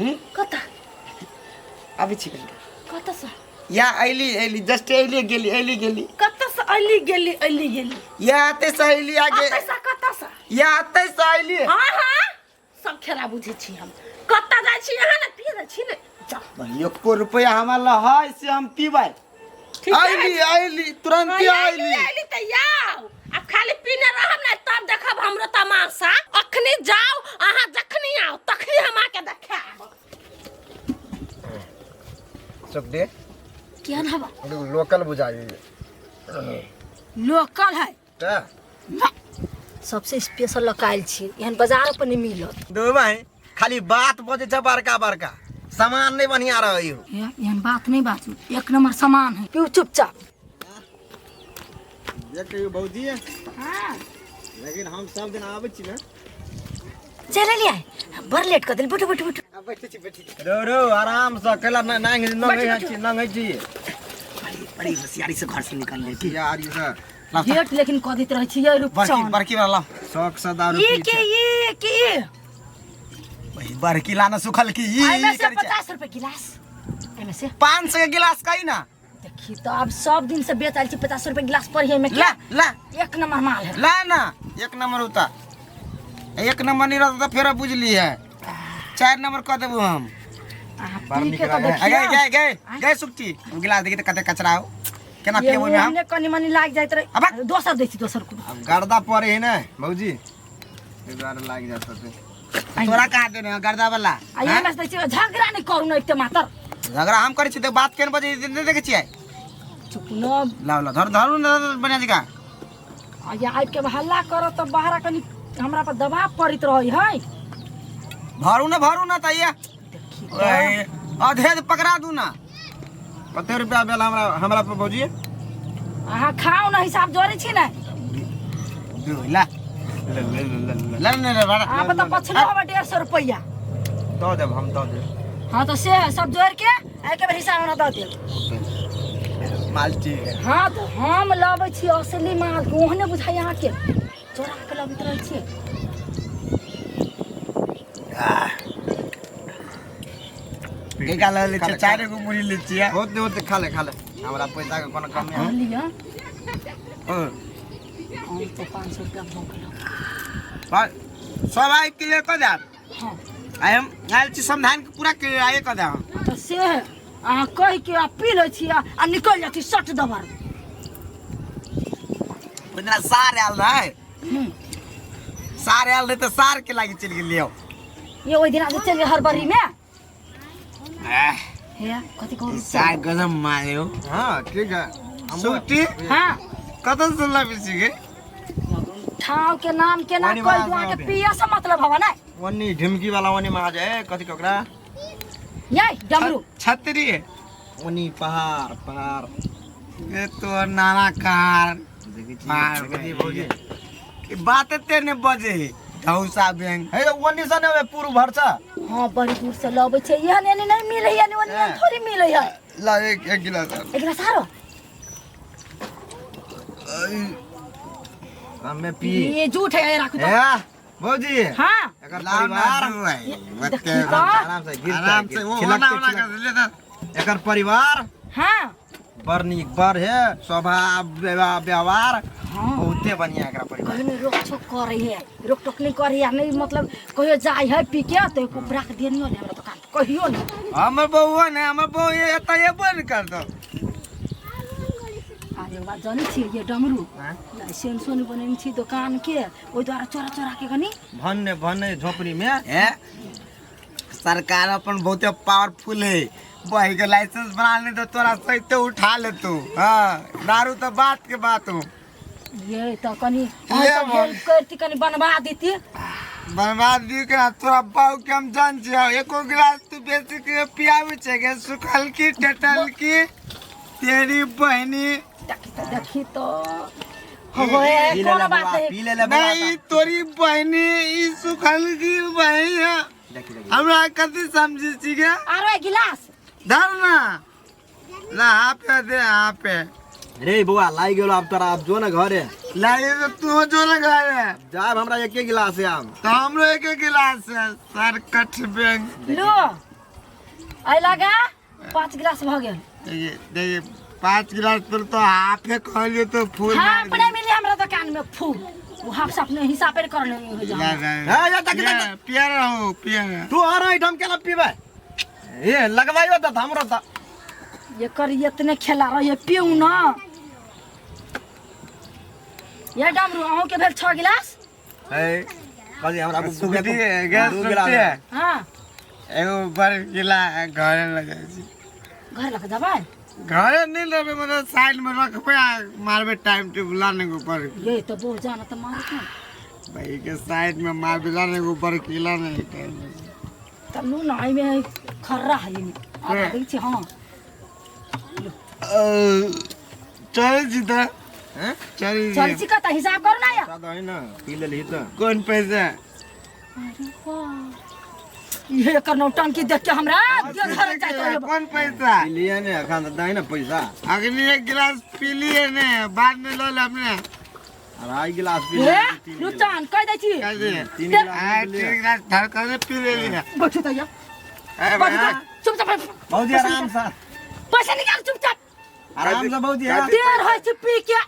हम्म? कतऽ? आबै छी कनिका। कतऽसँ? या अयली, अयली जस्ट, अयली गेली, अयली गेली। कतऽसँ अयली गेली, अयली गेली? या एतै से अयली आगे। एतैसँ कतऽसँ? या एतै से अयली। हाँ हाँ, सब खेला बुझै छी हम। कतऽ जाइ छी अहाँ? ने पिए जाइ छी ने, जाउ। एको रुपया हमरा लग है से हम पीबै? ठीक है। अयली, अयली तुरंते। अयली। अयली। अयली तऽ आउ। आब खाली पीने रहब ने, तब देखब हमरो तमाशा। अखनी जाउ अहाँ, जखनी आउ तखनी हम आके देखायब। सुखदे। केहन हवा? लोकल बुझाइ। लोकल है? तऽ। सबसे स्पेशल लकायल छी, एहन बाजार पर नहीं मिलत। दो भाई, खाली बात बजै छै बड़का बड़का, सामान नहीं बढ़िया रहै हो। एहन बात नहीं बाजू, एक नंबर सामान है। पीऊ चुपचाप। ये कहियो भौजी। हाँ। लेकिन हम सब दिन आबै छी ने। चल लिया, बड़ लेट कर दिल। बैठो बैठो बैठो। बैठे छी, बैठे छी। रो रो, आराम से कैला नांग नंगै छी, नंगै छी। बड़ी होशियारी से घर से निकल ले की। यार, ई से गेट लेकिन कह दैत रहै छी ये। बड़की रुपचन। बड़की वाला लाओ। शौक से दारू ई पी के छै। ई के वही बड़की लाना सुखल की ई। एहिमे से करै छै। 50 रुपए गिलास एहिमे से। 500 के गिलास कही ना। देखी तो, अब सब दिन से बेच आयल छी, 50 रुपए गिलास पर है एहिमे। ला ला। एक नंबर माल है। ला ना, एक नंबर होता। एक नंबर नहीं रहता तो फिर बुझली है, चार नंबर कह देबू हम। अहाँ बड़ पी नीक के तऽ रहै। आ गए देखियौ। गए गए गए सुक्ति, गिलास देखी तो कते कचरा हो, केना ये पियब ओहिमे हम? ओहने कनि मनि लागि जाइत रहे। अबे। दोसर दै छी, दोसर कोनो। अब गर्दा पड़े है ने भौजी, एहि दुआरे लागि जात होतै। तोरा कहाँ देने हो गर्दा वाला? आ एहिमे से दै छी। झगड़ा नहि करू ने एकटे मातर। झगड़ा हम करै छी तऽ बात केना बजै नहि देखै छियै? चुप न। लाओ लाओ, धर धरू ने बढ़िया जगह। आ ये आबि के हल्ला करत तऽ बाहरा कनि हमरा पर दबाव पड़ैत रहै है। भरू ने, भरू ने तऽ ये। देखी तऽ। ओए, अधे पकड़ा दू ना। कते रुपया भेल हमरा हमरा पर भौजी? अहाँ खाउ ने, हिसाब जोड़ै छी ने। दू ला ले ले ले ले। ला ने रे बड़ा। अहाँ पर तऽ पछलो हवे 150 रुपैआ। दऽ देब, हम दऽ देब। हाँ तऽ से सब जोड़ि के एके बेर हिसाब हमरा दऽ देब। माल ठीक है। हाँ तऽ हम लबै छी असली माल, ओहने बुझाइ अहाँके चोरा के लबैत रहै छियै। केका ले ले छियै? चारि गो मुरही ले छियै। होते होते, खा ले खा ले, हमरा पैसा के कोनो कमी है? लिअ। हाँ। हम तऽ 500 रुपया भऽ गेल। पर सब आइ क्लियर कऽ देब। हाँ। आइ हम आयल छी समाधान के पूरा क्लियर आइए कऽ देब हम। तऽ से अहाँ कहि के आ पी लै छी आ आ निकलि जाइ छी सट दबर। ओहि दिना सार आयल रहै। सार आयल रहै तऽ सार के लागि चलि गेलियै। ये ओहि दिना जे चलि गेल हड़बड़ी मे। हे, कथी कहू? सार गजब मारे हो। हाँ, ठीक है। सुटी। हाँ। कतऽ से लाबै छी गे? ठाव के नाम केना ओनी कहि दू बात अहाँके ना। पिए से मतलब हवा नहि। ओनी ढिमकी वाला, ओनी में आ जाए, कथी के ओकरा? ये डमरू। छतरी। ओनी पहाड़ पहाड़। ये तो नाना कार। देखै छी? पहाड़। देखै छी भौजी? ई बात एते ने बजे है ढौसा बैंक। हे, ओनी से ने पूर्व भरसा। हाँ, बड़ी दूर से लबै छै। एहन एने नहि मिलै है, ओनी एहन थोड़ी मिलै है। ला, एक एक गिलास आर। एक गिलास आरो। हमे पी। ये झूठ है, ये राखू तो। हे भौजी। हाँ। एकर लाओ ना। परिवार दू है। देखी तऽ। आराम से गिर। आराम से वो छिलकते ओना ओना छिलकते। कर ले तऽ। एकर परिवार हाँ। बड़ नीक, बड़ है स्वभाव व्यवहार। हाँ। बहुते बढ़िया एकरा परिवार। कहियो नहि रोक छोक करै है, रोक टोक नहि करै है। नहि मतलब कहियो जाइ है पी के तऽ एको उपरा के देनियो नहि हमरा दोकान पर, कहियो नहि। हमर बउआ ने, हमर बउआ एतऽ एबो ने करतौ। आर एगो बात जानै छियै ये डमरू? हाँ? लाइसेंसो नहि बनेने छी दोकान के, ओहि दुआरे चोरा चोरा के कनि भन्ने भन्ने झोपड़ी में। हे, सरकार अपन बहुते पावरफुल है। बही के लाइसेंस बना ले तो तोरा सहिते उठा लेतू। हाँ, दारू तो बात के बात हो। ये तऽ कनि ये अहाँ सब बोल। हेल्प करती, कनि बनवा देती। बनवा दी के तोरा बाऊ के हम जान छियै। एको गिलास तू बेसी के पियाबै छै के सुखल की टटल की तेरी बहनी। देखी तऽ, देखी तऽ हो हे। पी ले कोनो ले बात बौआ, नहीं। पी ले ले बौआ। नहीं, तोरी बहनी ई सुखल की बहनी है। देखी देखी। हमरा कथी समझी छी गे? आरो एक गिलास। धर ना ला, हाँ पे दे, हाँ पे। रे बौआ, लागि गेलो आब तोरा, आब जो ने घरे। लागे तो तू जो लगा है। जाब, हमरा एके गिलास है आब। तो हमरो एक एक गिलास है सर कठ बैंक। लो। एहि लगा 5 गिलास भऽ गेल। देखिए देखिए, 5 गिलास पर तो हाफे कहलिए तो फूल। हाँ, अपने मिली हमरा दुकान में फूल, वो हाफ से अपने हिसाबे कर ले हो जा। हाँ, या तक- तक- पिया रहो पिया। तू हर आइटम केना पीबै? ए लगवाइयो त हमरो त। ये कर इतने खेला रहो, ये पीऊ ना। ये डमरू, अहूँ के भेल 6 गिलास। ए कहली हमरा सुखती है गैस। दू गिलास। सुखती है। हाँ। एगो बड़ गिला घरे लगे छी। घर लग देबै? घरे नहीं लेबै, मतलब साइड में रखबै आ मारबै टाइम टेबुल लाने के ऊपर। ये तो बहुत जाना तो मारत ना। भाई के साइड में मार लाने के ऊपर किला नहीं टाइम में। तब नु ना एहिमे खर्रा है एहिमे। आधा हाँ। दै छी। हाँ। चल छी तऽ। हैं? चल। चल छी कतऽ? हिसाब करू ना या। सादा है ना, पी लेलही त। कोन पैसा? अरे वाह, ये एकर नौटंकी देख के हमरा दिल घर जाइत रहे। कोन पैसा? पी लिए ने एखन त दही ने पैसा। अगली एक गिलास पी लिए ने, बाद में लऽ ले अपने। अढ़ाई गिलास पी ए लेली, तीन गिलास। रुचान कह दै छी। कह दे। तीन गिलास आ पी लिए। 3 गिलास धर कर पी लेली। बैठू तैया, ए बैठू। भाई। चुपचाप। भौजी, आराम से। पैसा निकाल चुपचाप। आराम से भौजी, हाँ। देर होइ छै पी के।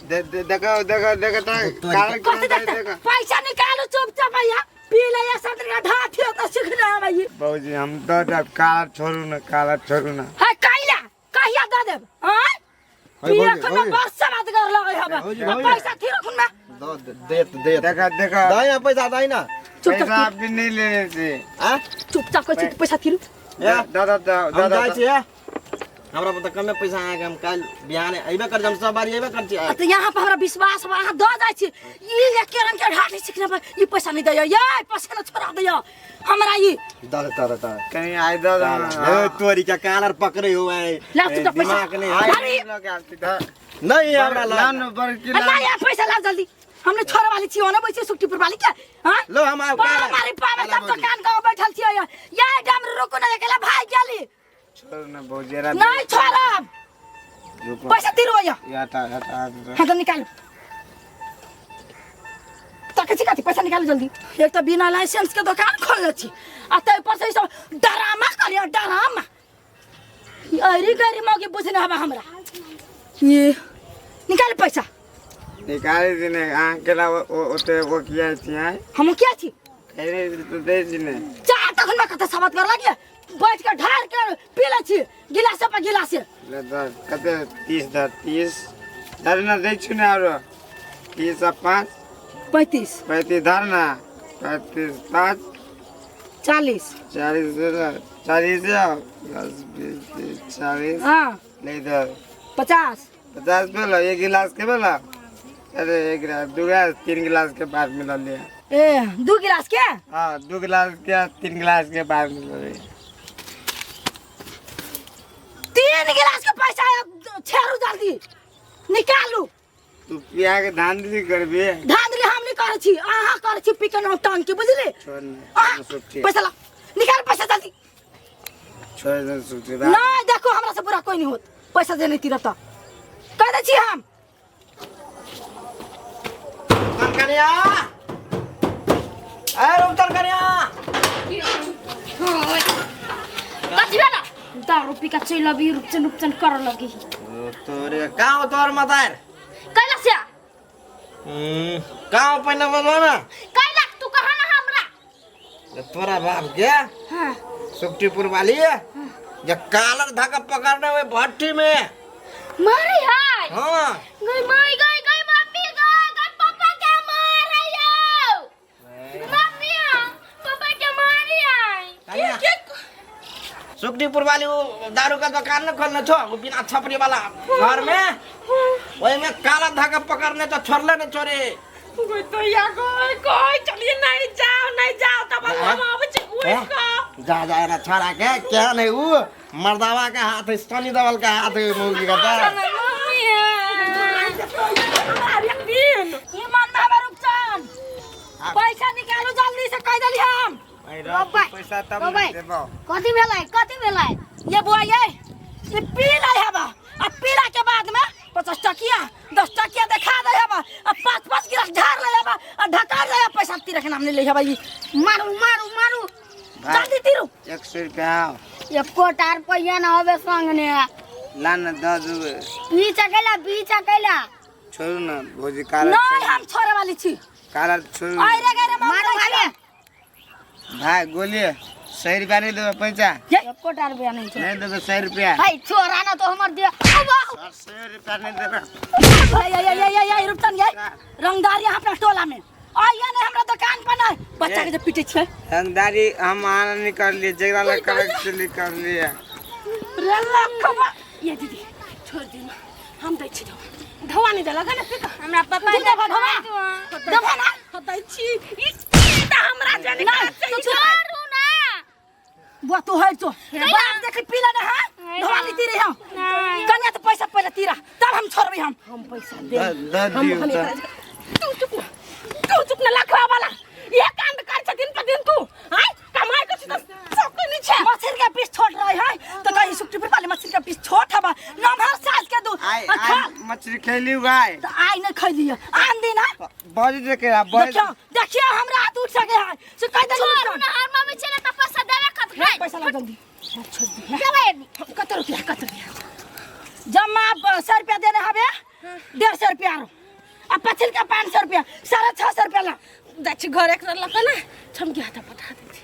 दे दे, देखो देखो देखो तो काला। कथी देखते? देखो। पैसा निकालू चुपचाप भैया, पी ले या सब दिन ढाठी होता सीखना है भाई। बाबूजी, हम दऽ देब, काला छोड़ू ना, काला छोड़ू ना। है कैला कहिया दऽ देब? आँय, है पी भौजी, एखन भौजी। बस से बात कर लगे हबे। भौजी, भौजी। पैसा थी रखुन में। दो देत देत। देखो देखो। दही ना पैसा, दही ना। चुपचाप। पैसा अभी नहीं लेने से। आ चुपचाप कहै छी, पैसा थी। ए, दादा हम दादा। जाइ छियै, हमरा पर तऽ कमे पैसा अहाँके। हम काल्हि बिहाने अयबे कर, हम सब बारी अयबे कर छियै। तऽ यहाँ पर हमरा विश्वास बा, अहाँ दऽ जाइ छी। ई एके रंग के ढाठी सीखने पर ई पैसा नहीं दैया, ये पैसा न छोड़ा दैया हमरा ई। दे दे दे। कहीं आइ दऽ दे। ए तोरी के कालर पकड़े हो है। ला चुपचाप पैसा। दिमाग नहीं है। अरे। नहीं हमरा ला लग न बड़की। अरे ना यार, पैसा ला जल्दी। हमने छोड़े वाली छी ओने बैठे सुट्टीपुर वाली के। हां। लो, हम आब पा काल्हि। मारी पावे काल्हि सब दुकान गाँव बैठल छियै ये। डमरू रुकू ना, अकेला भाग गेली। छोड़ ना भौजी रा। नहीं छोड़ब। रुको। पैसा तिरो या। हटा हटा हटा। हाँ तो निकालो, तके छी कथी? पैसा निकालो जल्दी। एक तो बिना लाइसेंस के दुकान खोलने छी आ ताहि पर से ई सब डरामा करिया डरामा। ई अरी गरी मौगी बुझने हबा हमरा। ये निकाल पैसा। निकाली दिने अहाँ केला ओते वो किया छियै। हम किया छी? अरे तो दै छी ने। चार तखन में कते सबत कर लागिए, बैठ के ढार के पी ले छी गिलासे पर गिलासे। ले दऽ कते? 30 दऽ, 30 धर ना, दै छी ने आरो। 30 आ 5। 35। 35 धर ना, 35 5। 40। 40, 40, 10, 20, 30, 40। हाँ। ले दऽ। 50। 50 भेलो, एक गिलास के भेलो। अरे एक गिलास, दू गिलास, तीन गिलास के बाद मिलल लिया। ए 2 गिलास के। हाँ, 2 गिलास के, 3 गिलास के बाद मिलल लिया। 3 गिलास के पैसा छेड़ू, जल्दी निकालू। तू पिया के धांधली करबी? धांधली हम नहीं करै छी, अहाँ करै छी पी के नौटंकी, बुझली? छोड़ ने। अहाँ सुखी। पैसा ला, निकाल पैसा जल्दी। छोड़ दे सुखी। नहीं देखो, हमरा से बुरा कोई नहीं होत। पैसा जे नहीं तीरत कह दै छी हम। कन्या, ए रुपचन कन्या। कथी भेल? दारू पी के चलि अबी, रुपचन रुपचन करऽ लगी। ओ तोरे कहाँ हो तोहर मतार? कैला से? कहाँ हो पहिने बोलबो ना। कैला तू कहा ना हमरा। तोरा बाप के हाँ। सुखटीपुर वाली जे कालर धाका पकड़ने हुए भट्टी में। मारे है? हाँ। गई माई, गई गई मम्मी, गई गई पापा के मारे यो, मम्मी पापा के मारे कन्या। सुखटीपुर वाली वो दारू का दुकान न खोलने छो, वो बिना छपरी वाला घर में, वही में काला धागा पकड़ने तो छोड़ले न छोड़े। कोई तो या कोई कोई चलिए, नहीं जाओ नहीं जाओ, तब हम आबै छी उठ हैं? कऽ। जा जा ना छोड़ा के क्या नहीं, वो मर्दावा के हाथ है, सनी देवल के हाथ है मौगी का तो। मम्मी दिन। ई मन में हमार रुपचन, पैसा निकालू जल्दी से, कह देली हम। पैसा तब बाबा। देबो। कथी भेलै? कथी भेलै? ये बुआ, ये पी ले हबा आ पीला के बाद में 50 टकिया 10 टकिया देखा दे हबा आ 5 5 गिलास झाड़ ले हबा आ ढकार ले, पैसा तीर के नाम नहीं ले हबा ई। मारू मारू मारू। जल्दी तीरू। 100 रुपया। एकोटा रुपैआ न होबे संग ने। ला न दऽ देबै। पी चकेला, पी चकेला। छोड़ू न भौजी, काला। नहीं, हम छोड़े वाली छी। काला छोड़ू। आइ रे गे रे। मारू भागे। भाई गोलिए 100 रुपया नहीं देबै पैसा? एकोटा रुपैआ नहीं छो। नहीं देबै 100 रुपया? है छोरा ना तो हमर दे अब। 100 रुपया नहीं देबै? ये ये ये ये ये रुपचन, ये रंगदारी यहाँ अपना टोला में आइया नहीं, हमरा दुकान पर नहीं, बच्चा के जे पीटे छै। रंगदारी हम आना नहीं कर लिए, जेकरा लग करे चली कर लिए। रे लखवा, ये दीदी, छोड़ दी ना, हम दै छी धोआ। धोआ नहीं देलक ने पी कऽ। हमरा पापा। तू देबा धोआ, देबा ना। हम दै छी ई ई तऽ हमरा जाने। नहीं, तू छोड़ू ना। बुआ, तू हट जो। बाप देख पीला ना है, धोआ लीती रही हम। कन्या तो पैसा पहले तीरा, तब हम छोड़बे हम। हम पैसा दे दऽ हम दियौ हम तऽ। एकरा तू चुप ना, तू चुप ना। लखवा वाला ये कांड कर छ दिन पर दिन तू आय कमाई के छी तऽ सब नहीं छै। मछली के पीस छोट रहे है तो कहीं सुक्टी पर वाले मछली के पीस छोट हवा नमहर साइज के दू। आइ आ खा। आइ मछली खेली गाय? तो आइ नहीं खैलिए, आन दिन है। बज दे के बज। देखियो, देखियो, हमरा हाथ उठ सके है से कह दे। छोड़ू ना, हर मम्मी चले त पैसा देबे खत। पैसा ला जल्दी। देबै। कत रुपया, कत रुपया? जमा 100 रुपया देने हवे, 150 रुपया आरो आ पछिल का 500 रुपया, 650 रुपया ला। दै छी घर एक लऽ ने छमकी हाथ पठा दै छी।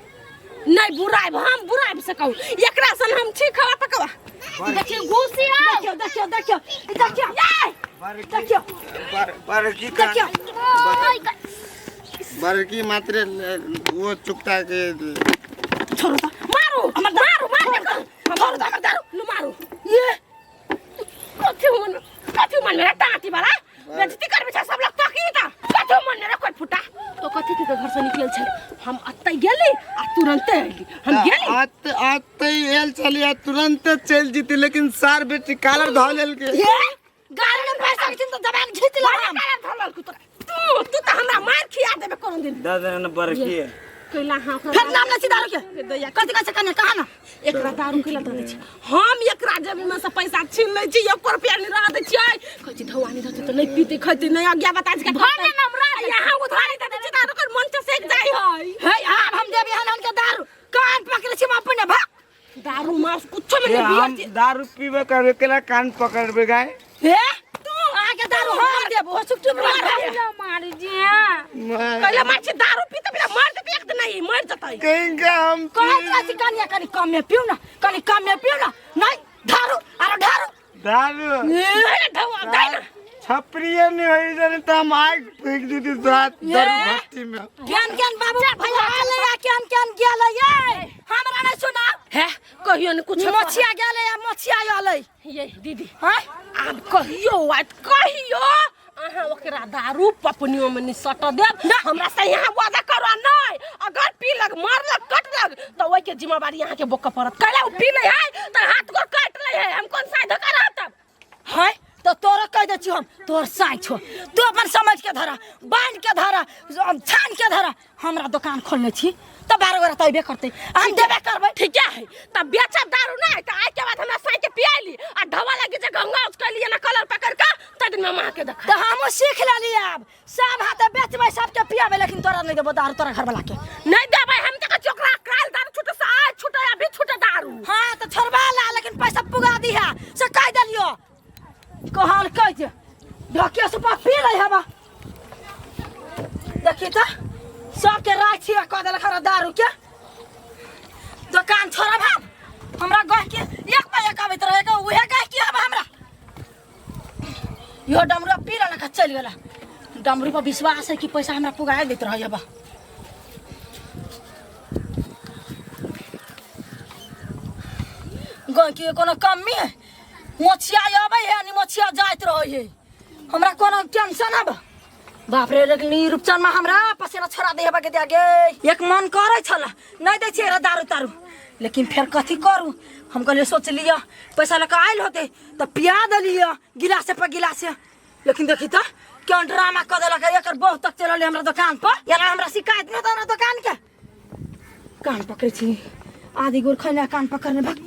नहीं बुराइब, हम बुराइब से कहू, एकरा सन हम छी खवा पकवा। देखियो, घुसी आओ। देखियो, देखियो, देखियो, देखियो, ये देखियो। बड़की। देखियो। ओय। बड़की मात्रे वो चुकता के। छोड़ो तो। मारू, हमर मारू, मारू। छोड़ो तो हमर दारू। लू मारू। ये कथी मन, कथी मन मेरा टाटी वाला बेइज्जती करबे छै सब लोग तकी त कथी मन मेरा कोई फुटा तो कथी के घर से निकलल छै। हम अत्ते गेली आ तुरंते अइली, हम गेली। आते आते एल चलिए, तुरंत चल जीती, लेकिन सार बेटी कालर धो लेल के। ये गाड़ी में पैसा के तो जबान घीच ला हम। धरल तू तू तू त हमरा मार खिया देबे कोनो दिन। दऽ देने ने बड़की। कैला हाँ। फिर नाम ना दारू के कथी कथी कने कहा ना। एकरा दारू कैला दऽ दै छै? हम एकरा जेबी में से पैसा छीन लै छी, एको रुपया नहीं रह दै छियै। कहै छी धौआ नहीं रहतै तऽ नहीं पीतै खैतै नहीं, आज्ञा बता छै। भर ने हमरा। यहाँ उधारी दऽ दै छी तऽ ओकर मन से सेक जाइ है। हे, आब हम देबे हन के दारू, कान पकड़े छी हम अपने भाग। दारू मांस कुछो में ये नहीं हम बियर। दारू पीबे करबे केला कान पकड़बे गाय? हे, तू आगे दारू हम देबो हो सुट्टी पर। मार जी हां। कैला मार छी? दारू पीते बिना मर जेतै एक दिन, नहीं मर जेतै। कहीं का हम कहत रहे छी कनिया, कनि कम में पीऊ ना, कनि कम में पीऊ ना। नहीं ढारू अरे ढारू। दारू। नहीं ढौआ दै ना। छपरिये नहीं होई जाने तो हम आग फेंक दी थी साथ दारू भट्टी में। केन केन बाबू भैया आले या केन केन गेले ये हमरा नहीं सुना। हे, कहियो ने कुछ। मछिया गेले या मछिया आले। ये दीदी। हां। आब कहियो आत कहियो अहाँ ओकरा दारू पपनियो में नहीं सट देब। हमरा से यहाँ वादा करो, नहीं अगर पी लग मरलक कटलक तो ओहि के जिम्मेवारी अहाँ के बोक पड़त। कैला ओ पी ले है तो हाथ गोड़ काट ले है, हम कोन साइड धक्का रहत तब? है तो तोरा कह दै छी हम तोर साइ छो, तू अपन समझ के धरा, बांध के धरा, हम छान के धरा। हमरा दुकान खोलने छी तऽ 12 गोरा तऽ अयबे करतै, हम देबे करबै। ठीक है, तब बेचब दारू नहीं तो आज के बाद हमरा साइ के पियाली आ ढवा लगी जे गंगा उच कैलिए ना कलर पकड़ के तब दिन में माँ के देखा। तऽ हमहूँ सीख लेली, आब सब हाथे बेचबै, सबके पियाबै, लेकिन तोरा नहीं देबो दारू, तोरा घरवाला के नहीं देबै। हम तक चोकरा काल दारू छूटे से आज छूटे, अभी छूटे दारू। हाँ तऽ छोड़बा ला, लेकिन पैसा पुगा दी है से कह देलियो। कहल कह दे ढकिया से पी लै हवा। देखी तऽ सबके राख छियै कह देलक हमरा दारू के दुकान छोड़ब हम। हमरा गहकी एक पे एक आबैत रहे, उहे गहकी हब हमरा। इहो डमरू पी लेलक आ चलि गेला। डमरू पर विश्वास है कि पैसा हमरा पुगाए दैत रहै हबा। गहकी के कोनो कमी है? मोछिया अबै है नि मोछिया जाइत रहै है, हमरा कोनो टेंशन हब? बाप रे, लेकिन ई रूपचन में हमरा पसेना छोड़ा दे हबा के दे गे। एक मन करै छला नहीं दै छियै दारू तारू, लेकिन फेर कथी करू? हम कहलियै सोच लिअ पैसा लऽ कऽ आयल होतै तऽ पिया देलियै गिलासे पर गिलासे। लेकिन देखी तऽ केहन ड्रामा कऽ देलक। एकर बहुत तक चलल हमरा दुकान पर, एना हमरा शिकायत नहि तऽ हमरा दुकान के कान पकड़ै छी। आदि गोर खैना कान पकड़ने भाग।